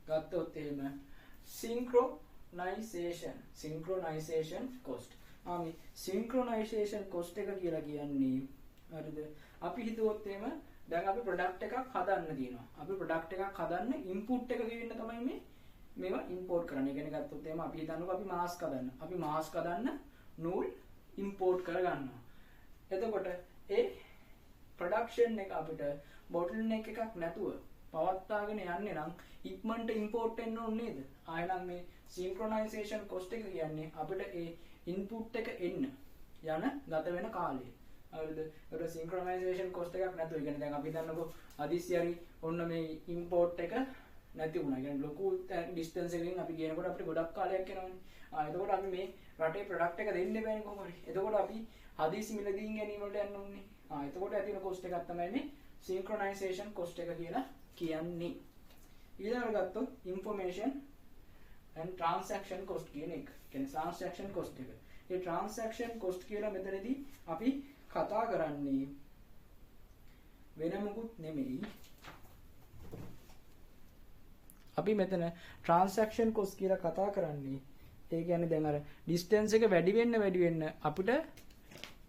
ගත්තොත් එහෙම සින්ක්‍රොනයිසේෂන් කොස්ට්. මේ සින්ක්‍රොනයිසේෂන් කොස්ට් එක කියලා කියන්නේ හරිද? අපි හිතුවොත් එහෙම දැන් අපි ප්‍රොඩක්ට් එකක් හදන්න තියෙනවා. අපි ප්‍රොඩක්ට් එකක් හදන්න ඉන්පුට් එක ගෙවෙන්න තමයි මේවා ඉම්පෝට් කරන්නේ. ඒ කියන්නේ ගත්තොත් එහෙම අපි හිතන්නකෝ අපි මාස්ක් හදන්න. අපි මාස්ක් හදන්න නූල් ඉම්පෝට් කරගන්නවා. එතකොට ඒ ප්‍රොඩක්ෂන් එක අපිට බොටල්නෙක් එකක් නැතුව පවත්වාගෙන යන්නේ නම් ඉක්මනට ඉම්පෝට් වෙන්න ඕනේ නේද? ආයෙනම් මේ සින්ක්‍රොනයිසේෂන් කොස්ට් එක කියන්නේ අපිට ඒ ඉන්පුට් එක එන්න යන ගත වෙන කාලය. හරිද? ඒකට සින්ක්‍රොනයිසේෂන් කොස්ට් එකක් නැතුව, ඒ කියන්නේ දැන් අපි හිතන්නකෝ හදිස්සි හරි ඔන්න මේ ඉම්පෝට් එක නැති වුණා. ඒ කියන්නේ ලොකු ඩිස්ටන්ස් එකකින් අපි ගේනකොට අපිට ගොඩක් කාලයක් යනවනේ. එතකොට අපි මේ රටේ ප්‍රොඩක්ට් එක දෙන්න බෑනේ කොහොම හරි. එතකොට අපි හදිසි මිලදීන් ගැනීම වලට යන්න ඕනේ. එතකොට ඇති වෙන කොස්ට් එකක් තමයි මේ සින්ක්‍රොනයිසේෂන් කොස්ට් එක කියලා කියන්නේ. ඊළඟට ගත්තොත් ඉන්ෆර්මේෂන් ඇන්ඩ් ට්‍රාන්සැක්ෂන් කොස්ට් කියන එක. කියන්නේ ට්‍රාන්සැක්ෂන් කොස්ට් එක. ඒ ට්‍රාන්සැක්ෂන් කොස්ට් කියලා මෙතනදී අපි කතා කරන්නේ වෙන මොකුත් නෙමෙයි. අපි මෙතන ට්‍රාන්සැක්ෂන් කොස්ට් කියලා කතා කරන්නේ ඒ කියන්නේ දැන් අර ඩිස්ටන්ස් එක වැඩි වෙන්න වැඩි වෙන්න අපිට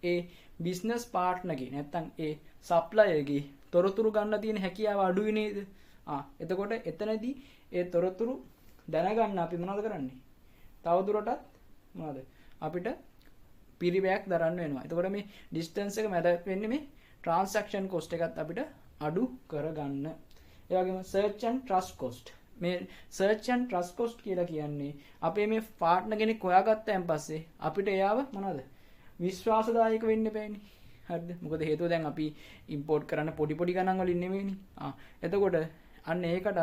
ඒ බිස්නස් පාර්ට්නර්ගේ නැත්තම් ඒ සප්ලයර්ගේ තොරතුරු ගන්න තියෙන හැකියාව අඩුයි නේද? එතකොට එතනදී ඒ තොරතුරු දැනගන්න අපි මොනවද කරන්නේ? තවදුරටත් මොනවද? අපිට පිරිවැයක් දරන්න වෙනවා. එතකොට මේ ඩිස්ටන්ස් එක මැද වෙන්නේ මේ ට්‍රාන්සැක්ෂන් කොස්ට් එකත් අපිට අඩු කරගන්න. ඒ වගේම සර්ච් ඇන්ඩ් ට්‍රස්ට් කොස්ට්. මේ සර්ච් ඇන්ඩ් ට්‍රස්ට් කොස්ට් කියලා කියන්නේ අපේ මේ පාර්ට්නර් කෙනෙක් හොයාගත්තයන් පස්සේ අපිට එයාව මොනවද? විශ්වාසදායක වෙන්න එපානේ. හරිද? මොකද හේතුව දැන් අපි ඉම්පෝට් කරන්න පොඩි පොඩි ගණන් වලින් නෙමෙයිනේ. එතකොට අන්න ඒකටත්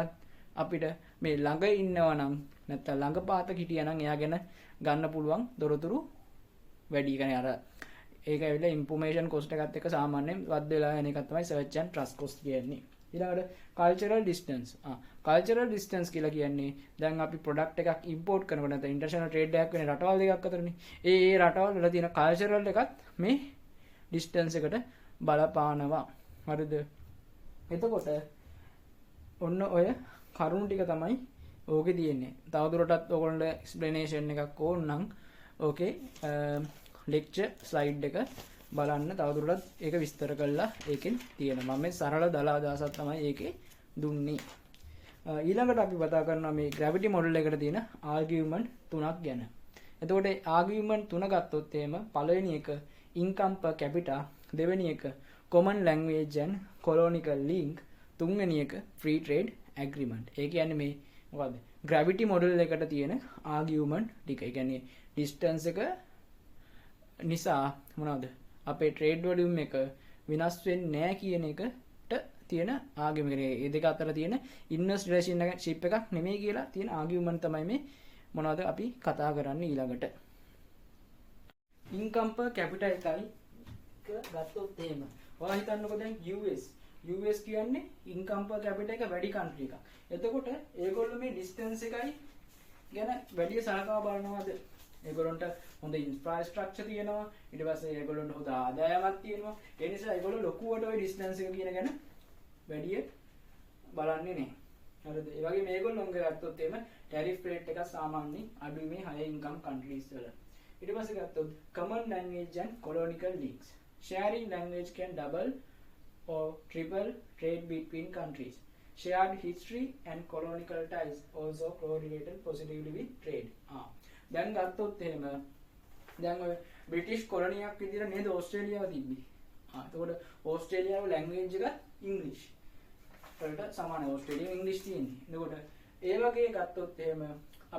අපිට මේ ළඟ ඉන්නවා නම් නැත්තම් ළඟ පාතක හිටියා නම් එයා ගැන ගන්න පුළුවන් දොරතුරු වැඩි. ඒ කියන්නේ අර ඒක ඇවිල්ලා ඉන්ෆර්මේෂන් කොස්ට් එකත් එක්ක සාමාන්‍යයෙන් වද්ද වෙලා යන එකක් තමයි සර්ච් ඇන්ඩ් ට්‍රස්ට් කොස්ට් කියන්නේ. ඊළඟට කල්චරල් ඩිස්ටන්ස්. කල්චරල් ඩිස්ටන්ස් කියලා කියන්නේ දැන් අපි ප්‍රොඩක්ට් එකක් ඉම්පෝට් කරනකොට නැත්නම් ඉන්ටර්නැෂනල් ට්‍රේඩ් එකක් වෙන්නේ රටවල් දෙකක් අතරනේ. ඒ ඒ රටවල් වල තියෙන කල්චරල් එකත් මේ ඩිස්ටන්ස් එකට බලපානවා. හරිද? එතකොට ඔන්න ඔය කරුණු ටික තමයි ඕකේ තියෙන්නේ. තවදුරටත් ඔයගොල්ලන්ට එක්ස්ප්ලනේෂන් එකක් ඕන නම් ඕකේ ලෙක්චර් ස්ලයිඩ් එක බලන්න, තවදුරටත් ඒක විස්තර කරලා ඒකෙන් තියෙනවා. මම මේ සරල දල අදහසක් තමයි ඒකේ දුන්නේ. ඊළඟට අපි කතා කරනවා මේ ග්‍රැවිටි මොඩල් එකට තියෙන ආර්ගියුමන්ට් තුනක් ගැන. එතකොට ඒ ආර්ගියුමන්ට් තුන ගත්තොත් එහෙම පළවෙනි එක ඉන්කම් per capita, දෙවෙනි එක common language and colonial link, තුන්වෙනි එක free trade agreement. ඒ කියන්නේ මේ මොකද්ද? ග්‍රැවිටි මොඩල් එකට තියෙන ආර්ගියුමන්ට් ටික. ඒ කියන්නේ ඩිස්ටන්ස් එක නිසා මොනවද? අපේ ට්‍රේඩ් වොලියුම් එක වෙනස් වෙන්නේ නැහැ කියන එකට තියෙන ආර්ගියුමන්ට්. ඒ දෙක අතර තියෙන ඉන්වර්ස් රිලේෂන්ෂිප් එකක් නෙමෙයි කියලා තියෙන ආර්ගියුමන්ට් තමයි මේ මොනවද අපි කතා කරන්නේ ඊළඟට. ඉන්කම් per capita එකයි ගත්තොත් එහෙම. ඔයා හිතන්නකෝ දැන් US. US කියන්නේ ඉන්කම් per capita එක වැඩි කන්ට්‍රි එකක්. එතකොට ඒගොල්ලෝ මේ ඩිස්ටන්ස් එකයි ගැන වැඩි සලකා බලනවාද? ඒගොල්ලන්ට හොඳ ඉන්ෆ්‍රාස්ට්‍රක්චර් තියෙනවා. ඊට පස්සේ ඒගොල්ලන්ට හොඳ ආදායමක් තියෙනවා. ඒ නිසා ඒගොල්ලෝ ලොකුවට ඔය ඩිස්ටන්ස් එක කියන ගැන වැඩි බලන්නේ නැහැ. හරිද? ඒ වගේ මේගොල්ලොන්ගේ ගත්තොත් එහෙම ටැරිෆ් රේට් එක සාමාන්‍යයෙන් අඩුයි මේ හයි ඉන්කම් කන්ට්‍රීස් වල. ඊට පස්සේ ගත්තොත් common language and colonial links. Sharing language can double or triple trade between countries. Shared history and colonial ties also correlated positively with trade. දැන් ගත්තොත් එහෙම දැන් ඔය බ්‍රිටිෂ් කොලොනියක් විදිහට නේද ඕස්ට්‍රේලියාව තිබ්බේ. එතකොට ඕස්ට්‍රේලියාවේ ලැන්ග්වේජ් එක ඉංග්‍රීසි වලට සමානයි. ඕස්ට්‍රේලියාවේ ඉංග්‍රීසි තියෙන්නේ. එතකොට ඒ වගේ ගත්තොත් එහෙම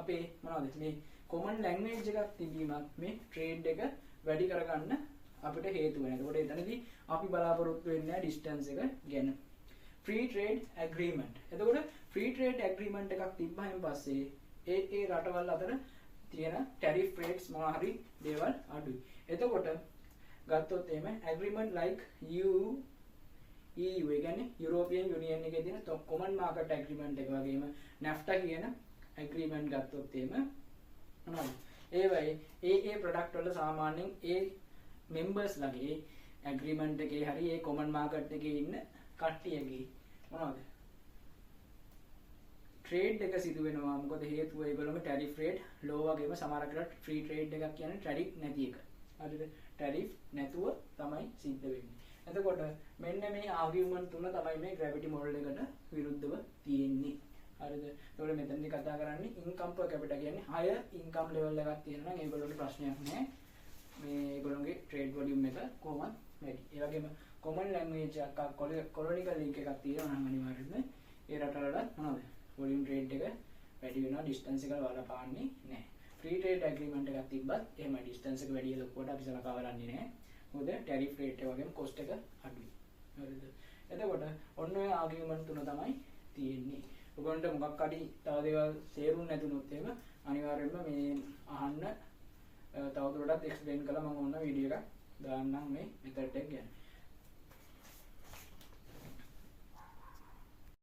අපේ මොනවද මේ කොමන් ලැන්ග්වේජ් එකක් තිබීමත් මේ ට්‍රේඩ් එක වැඩි කරගන්න අපිට හේතු වෙනවා. එතකොට එතනදී අපි බලාපොරොත්තු වෙන්නේ නැහැ ඩිස්ටන්ස් එක ගැන. Free trade agreement. එතකොට ෆ්‍රී ට්‍රේඩ් ඇග්‍රීමන්ට් එකක් තිබ්බහම පස්සේ ඒ ඒ රටවල් අතර තියෙන ටැරිෆ් රේට්ස් මොනවා හරි දේවල් අඩුයි. එතකොට ගත්තොත් එහෙම ඇග්‍රීමන්ට් ලයික් EU EU ඒ කියන්නේ යුරෝපියන් යුනියන් එකේ තියෙන කොමන් මාකට් ඇග්‍රීමන්ට් එක වගේම NAFTA කියන ඇග්‍රීමන්ට් ගත්තොත් එහෙම මොනවද? ඒ වගේ ඒ ඒ ප්‍රොඩක්ට් වල සාමාන්‍යයෙන් ඒ මෙම්බර්ස් ලගේ ඇග්‍රීමන්ට් එකේ හරි ඒ කොමන් මාකට් එකේ ඉන්න කට්ටියගේ මොනවද? ට්‍රේඩ් එක සිදු වෙනවා. මොකද හේතුව ඒගොල්ලෝගේ ටැරිෆ් රේට් ලෝ වගේම සමහර වෙලාවට ෆ්‍රී ට්‍රේඩ් එකක් කියන්නේ ටැරිෆ් නැති එක. හරිද? ටැරිෆ් නැතුව තමයි සිද්ධ වෙන්නේ. එතකොට මෙන්න මේ ආර්ගියුමන්ට් තුන තමයි මේ ග්‍රැවිටි මොඩල් එකට විරුද්ධව තියෙන්නේ. හරිද? එතකොට මෙතනදී කතා කරන්නේ ඉන්කම් පර් කැපිටා කියන්නේ හයර් ඉන්කම් ලෙවල් එකක් තියෙනවා නම් ඒගොල්ලොන්ට ප්‍රශ්නයක් නෑ. මේ ඒගොල්ලොන්ගේ ට්‍රේඩ් වොලියුම් එක කොහොමද වැඩි. ඒ වගේම කොමන් ලැන්ග්වේජ් එකක් කොලොනිකල් ලින්ක් එකක් තියෙනවා නම් අනිවාර්යයෙන්ම ඒ රටවල මොනවද? වොලියුම් ට්‍රේඩ් එක වැඩි වෙනවා, ඩිස්ටන්ස් එක බලපාන්නේ නෑ. ෆ්‍රී ට්‍රේඩ් ඇග්‍රීමන්ට් එකක් තිබ්බත් එහෙමයි ඩිස්ටන්ස් එක වැඩි ලොකුවට අපි සලකා බලන්නේ නෑ. මොකද ටැරිෆ් රේට් එක වගේම කොස්ට් එක අඩුයි. හරිද? එතකොට ඔන්න ඔය ආගියුමන්ට් තුන තමයි තියෙන්නේ. ඔයගොල්ලන්ට මොකක් හරි තව දේවල් තේරුම් නැතුනොත් එහෙම අනිවාර්යයෙන්ම මේ අහන්න, තවදුරටත් එක්ස්ප්ලেইন කළා මම ඔන්න වීඩියෝ එකක් දාන්නම් මේ මෙතඩ් එක ගැන.